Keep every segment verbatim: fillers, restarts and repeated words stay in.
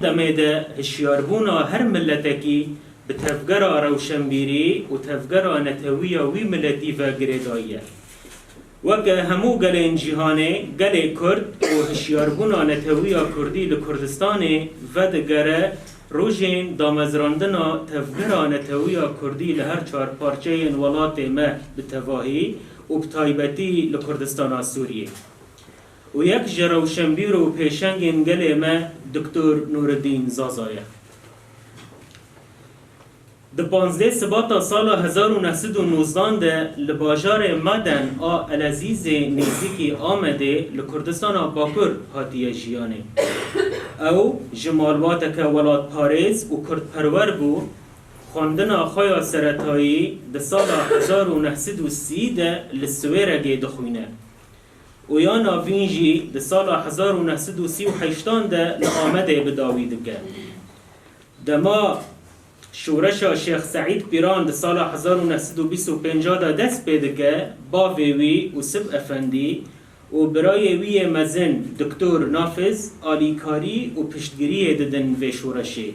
Demê de hişyarbûna her miletekî bi tevgera rewşenbîrî û tevgera netewî ya wî miletî ve girêdayî ye. Weke hemû gelên cîhanê, gelê Kurd û hişyarbûna netewî ya Kurdî li Kurdistanê vedigere rojên damezrandina tevgera netewî ya Kurdî li her çar parçeyên welatê me bi tevahî û bi taybetî li Kurdistana Sûriyê. Û yek ji rewşenbîr û pêşengên gelê me Doktor Nûreddîn Zaza ye. Di panzdeh Sibata sala hezar û neh sed û nozdan de li bajarê Maden a Elezîzê nêzîkî Amedê li Kurdistana Bakur hatiye jiyanê. Ew ji malbateke welatparêz û kurdperwer bû, xwendina xwe ya seretayî di sala hezar û neh sed û sî de li Siwêregê dixwîne. Û ya navîn jî di sala hezar û neh sed û sî û heştan de li Amedê bi dawî dike. Dema şoreşa Şêx Seîd Pîran di sala hezar û neh sed û bîst û pênc de dest pê dike, bavê wî Ûsif Efendî û birayê wî yê mezin Doktor Nafiz alîkarî û piştgiriyê didin vê şoreşê.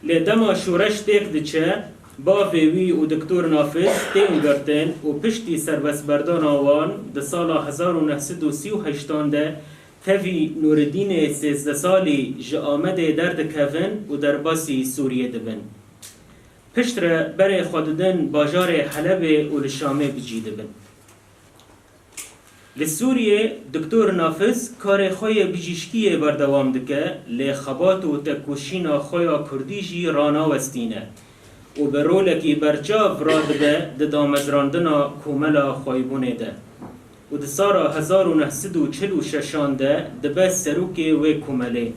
Lê dema şoreş têk diçe, bavê wî û Doktor Nafiz tên girtin û piştî serbestberdana wan di sala hezar û neh sed û sî û heştan de tevî Nûreddînê sêzdeh salî ji Amedê derdikevin û derbasî Sûriyê dibin. Piştre berê xwe didin bajarê Helebê û li Şamê bi cî dibin. Li Sûriyê Doktor Nafiz karê xwe yê bijîşkiyê berdewam dike, lê xebat û tekoşîna xwe ya kurdî jî ranawestîne û bi rolekî berçav radibe di damezrandina Komela Xweybûnê de û di sala hezar û neh sed û çil û şeşan de dibe serokê wê komelê.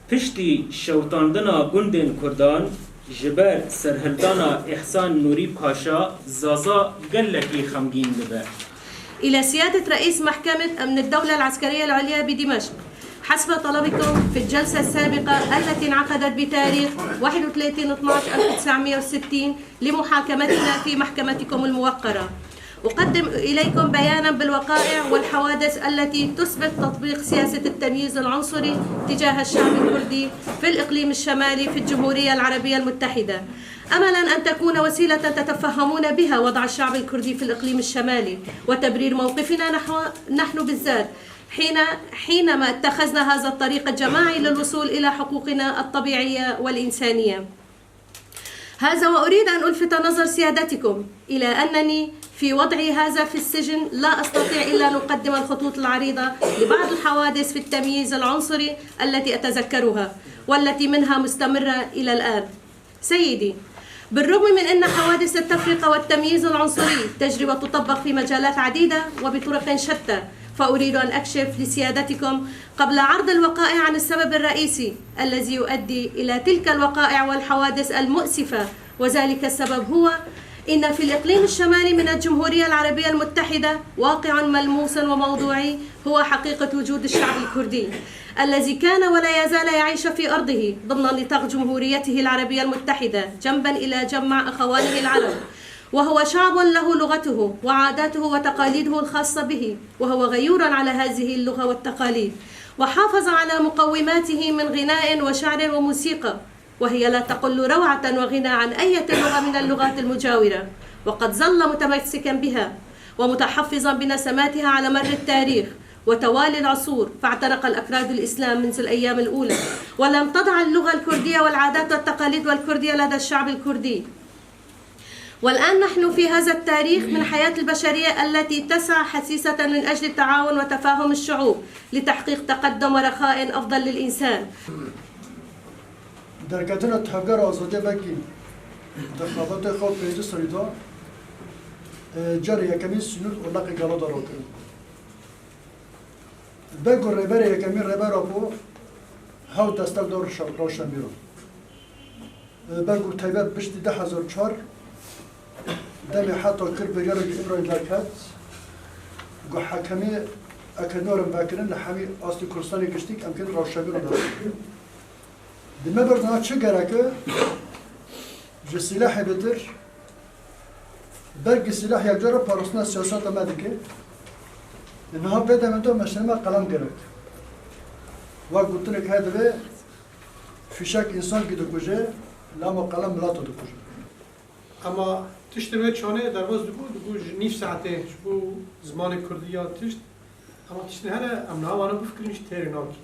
Piştî şewitandina gundên Kurdan ji ber serhildana Îhsan Nûrî Paşa, Zaza gelekî xemgîn dibe. إلى سيادة رئيس محكمة أمن الدولة العسكرية العليا بدمشق، حسب طلبكم في الجلسة السابقة التي انعقدت بتاريخ واحد وثلاثين اثناعش ألف وتسعمية وستين لمحاكمتنا في محكمتكم الموقرة. أقدم إليكم بيانًا بالوقائع والحوادث التي تثبت تطبيق سياسة التمييز العنصري تجاه الشعب الكردي في الإقليم الشمالي في الجمهورية العربية المتحدة، أملًا أن تكون وسيلة تتفهمون بها وضع الشعب الكردي في الإقليم الشمالي وتبرير موقفنا نحو، نحن بالذات، حين، حينما اتخذنا هذا الطريق الجماعي للوصول إلى حقوقنا الطبيعية والإنسانية. هذا وأريد أن ألفت نظر سيادتكم إلى أنني في وضعي هذا في السجن لا أستطيع إلا أن أقدم الخطوط العريضة لبعض الحوادث في التمييز العنصري التي أتذكرها والتي منها مستمرة إلى الآن. سيدي، بالرغم من أن حوادث التفرقة والتمييز العنصري تجري وتطبق في مجالات عديدة وبطرق شتى، فأريد أن أكشف لسيادتكم قبل عرض الوقائع عن السبب الرئيسي الذي يؤدي إلى تلك الوقائع والحوادث المؤسفة، وذلك السبب هو إن في الإقليم الشمالي من الجمهورية العربية المتحدة واقع ملموس وموضوعي هو حقيقة وجود الشعب الكردي الذي كان ولا يزال يعيش في أرضه ضمن نطاق جمهوريته العربية المتحدة جنبا إلى جنب مع أخوانه العرب، وهو شعب له لغته وعاداته وتقاليده الخاصة به، وهو غيور على هذه اللغة والتقاليد، وحافظ على مقوماته من غناء وشعر وموسيقى، وهي لا تقل روعة وغنى عن أية لغة من اللغات المجاورة، وقد ظل متمسكا بها ومتحفظا بنسماتها على مر التاريخ وتوالي العصور، فاعتنق الأكراد الإسلام منذ الأيام الأولى، ولم تضع اللغة الكردية والعادات والتقاليد والكردية لدى الشعب الكردي. والآن نحن في هذا التاريخ من حياة البشرية التي تسعى حثيثة من أجل تعاون وتفاهم الشعوب لتحقيق تقدم ورخاء أفضل للإنسان. Derketina tevgera azadiyê belkî di xebatê xwe pêncî serî de, e, carê yekemîn sînor û leqê gelo de rakirin. Beg û rêberê yekemîn rêber Apo hewt destek da rewşenbîran. Beg û taybet piştî du hezar û çar demê heta kir biryara ku îmrayî derket, ku hekemî eke narin vekirin li hemî astê Kurdistanê giştî em kirin rewşenbîran derxin. Di me berda çi gerek e? Ji sîlehê bêtir, belkî sîleh yekcara parastina siyaseta me dike. Niha vê demê de meşerê me qelem gerek. Wek gotinek heye divê fîşek însankî dikuje, lema qelem mileto dikuje. Ema tiştê wê çanê derbas dibû, dibû ji nîv saetê ji bo zimanê kurdî ya tişt. Ema tiştên hene em niha wana bifikirin jî têrê nakî.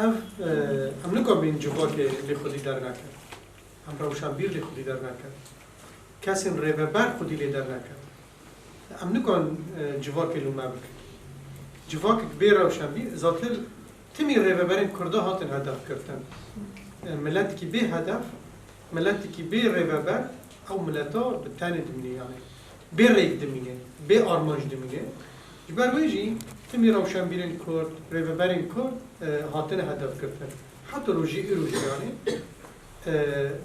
Ev, e, em nikan bên civakê lê xwedî derneke. Em rewşenbîr lê xwedî derneke. Kesên rêveber xwedî lê derneke. Em nikan, e, civakê lûme bikin. Civakek bê rewşenbîr, zaten timî rêveberên Kurda hatin hedef girtin. E, miletekî bê hedef, miletekî bê rêveber, ew mileta bi tenê dimîne yani. Bê rêk dimîne, bê armanc dimîne. Ji ber wê jî timî rewşenbîrên Kurd, rêveberên Kurd, e, hatine hedef girtin. Heta rojî îro jî yani, e,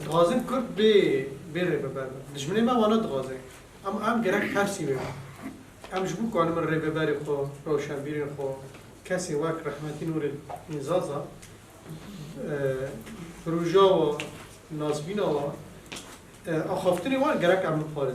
dixwazin Kurd bê, bê rêveber bin. Dijminê me wana dixwaze. Em, em gerek tersî wê. Em ji bo ku em rêveberê xwe, rewşenbîrên xwe, kesên wek rehmetî Nûrê Zaza, e, proja wa, nasbîna wa, e, axaftinê wan gerek em biparêzin.